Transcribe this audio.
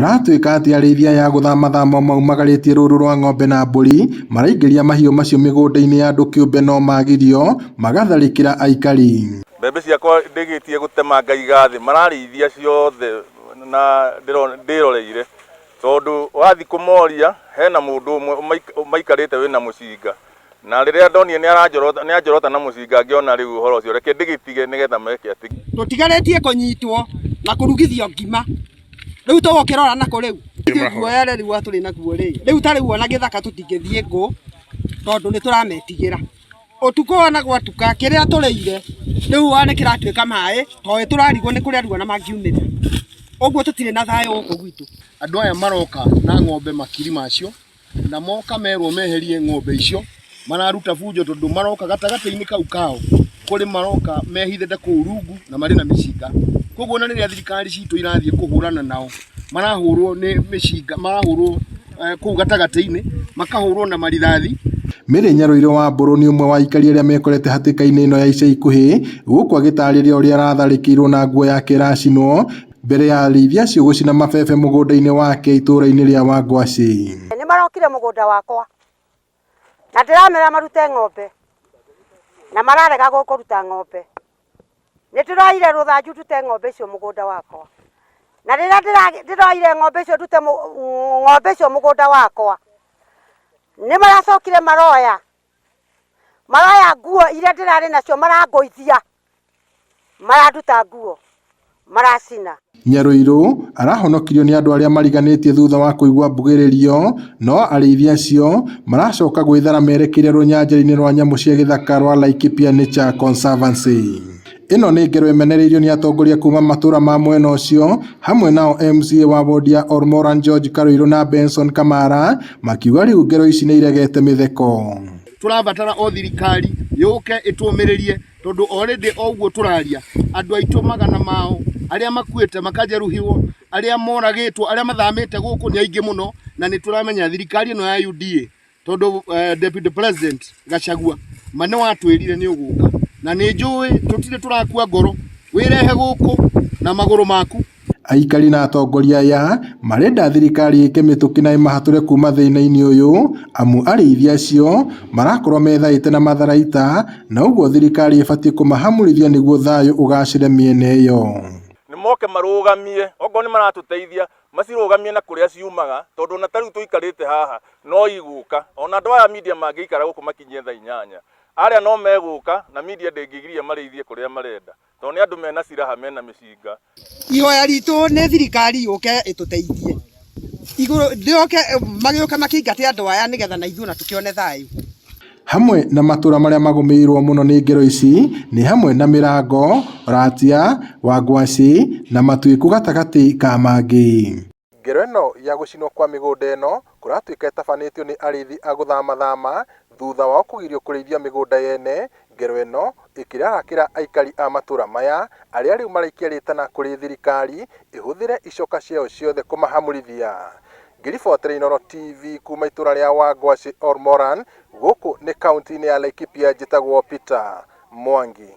Kũratuĩka atĩ arĩithi aya a gũthamathama maumagarĩtie rũru rwa ng'ombe na mbũri maraingĩria mahiũ macio mĩgũnda-inĩ ya andũ kĩũmbe no magirio magatharĩkĩra aikari. Mbembe ciakwa ndĩgĩtie gũtema ngaiga thĩ, mararĩithia ciothe na ndĩroreire, tondũ wathiĩ kũmoria hena mũndũ ũmwe maikarĩte wĩna mũcinga, na rĩrĩa ndonire nĩ anjorota na mũcinga ngĩona rĩu ũhoro ũcio reke ndĩgĩtige nĩgetha meke atĩ. Tũtigarĩtie kũnyitwo na kũrugithio ngima. Rĩu tũgũkĩrora nakũ rĩu? Ithuĩ guoya rĩu tũrĩ naguo rĩ, rĩu ta rĩu ona gĩthaka tũtingĩthiĩ ngũ tondũ nĩ tũrametigĩra. Ũtukũ ona gwatuka kĩrĩa tũrĩire rĩu ona nĩ kĩratuĩka maĩ tondũ nĩ tũrarigwo nĩ kũrĩa rĩu ona mangiumĩra. Ũguo tũtirĩ na thayũ gũkũ gwitũ. Andũ aya maroka na ng'ombe makiri macio na moka merwo meherie ng'ombe icio mararuta bunjo tondũ maroka gatagatĩ-inĩ kau kao kũrĩ maroka mehithĩte kũu rungu na marĩ na mĩcinga. Koguo ona rĩrĩa thirikari citũ irathiĩ kũhũrana nao marahũrwo nĩ mĩcinga, marahũrwo kũu gatagatĩ-inĩ, makahũrwo na marithathi. Mary Nyarũirũ wa Mbũrũ nĩ ũmwe wa aikari arĩa mekorete hatĩka-inĩ ĩno ya ica ikuhĩ gũkũ agĩtarĩria ũrĩa aratharĩkĩirwo na nguo yake ĩracinwo mbere ya arĩithi acio gũcina mabebe mũgũnda-inĩ wake itũũra-inĩ rĩa Wangwacĩ. Nĩ marokire mũgũnda wakwa na ndĩramera marute ng'ombe na mararega kũruta ng'ombe. Nĩ ndĩroire rũthanju ndute ng'ombe icio mũgũnda wakwa na rĩrĩa ndĩroire ng'ombe icio ndute ng'ombe icio mũgũnda wakwa nĩ maracokire maroya maroya nguo iria ndĩrarĩ nacio marangũithia maranduta nguo maracina. Nyarũirũ arahonokirio nĩ andũ arĩa mariganĩtie thutha wa kũigua mbugĩrĩrio no arĩithi acio maracoka gwĩthara merekeire rũnyanjara-inĩ rwa nyamũ cia gĩthaka rwa Laikipia Nature Conservancy. Ĩno nĩ ngero ĩmenereirio nĩ atongoria kuma matũra ma mwena ũcio hamwe nao MCA wa wodi ya Olmoran George Karũirũ na Benson Kamara makiuga rĩu ngero ici nĩ iregete mĩtheko. Tũrabatara o thirikari yũke ĩtũmĩrĩrie tondũ already o ũguo tũraria andũ aitũ magana mao arĩa makuĩte makajeruhiwo arĩa moragĩtwo arĩa mathamĩte gũkũ nĩ aingĩ mũno na nĩ tũramenya thirikari ĩno ya UDA tondũ Deputy President Gachagua ma nĩ watwĩrire nĩ ũgũka na nĩ njũĩ tũtirĩ tũrakua ngoro wĩrehe gũkũ na magũrũ maku. Aikari na atongoria aya marenda thirikari ĩke mĩtũkĩ na ĩmahatũre kuma thĩna-inĩ ũyũ amu arĩithi acio marakorwo methaĩte na matharaita na ũguo thirikari ĩbatiĩ kũmahamũrithia nĩguo thayũ ũgacĩre mĩena ĩyo. Nĩ moke marũgamie okorwo nĩ maratũteithia macirũgamie na kũrĩa ciumaga tondũ ona ta rĩu tũikarĩte haha no igũka ona andũ aya media mangĩikara gũkũ makinyie thaa inyanya arĩa no megũka na media ndĩngĩgiria marĩithie kũrĩa marenda tondũ nĩ andũ mena silaha mena mĩcinga. Ihoya ritũ nĩ thirikari yũke ĩtũteithie igũrũ ndĩoke magĩũke makĩingate andũ aya nĩgetha na ithuĩ ona tũkĩone thayũ. Hamwe na matũra marĩa magũmĩirwo mũno nĩ ngero ici nĩ hamwe na Mĩrango, Ratia, Wangwacĩ na Matuĩku gatagatĩ ka mangĩ. Ngero ĩno ya gũcinwo kwa mĩgũnda ĩno kũratuĩka ĩtabanĩtio nĩ arĩithi a gũthamathama thutha wao kũgirio kũrĩithia mĩgũnda yene, ngero ĩno ĩkĩrarakĩra aikari a matũra maya arĩa rĩu maraikia rĩtana kũrĩ thirikari ĩhũthĩre icoka ciayo ciothe kũmahamũrithia. Ngĩribotera Inooro TV kuma itũra rĩa Wangwacĩ Olmoran gũkũ nĩ kauntĩ-inĩ ya Laikipia njĩtagwo Peter Mwangi.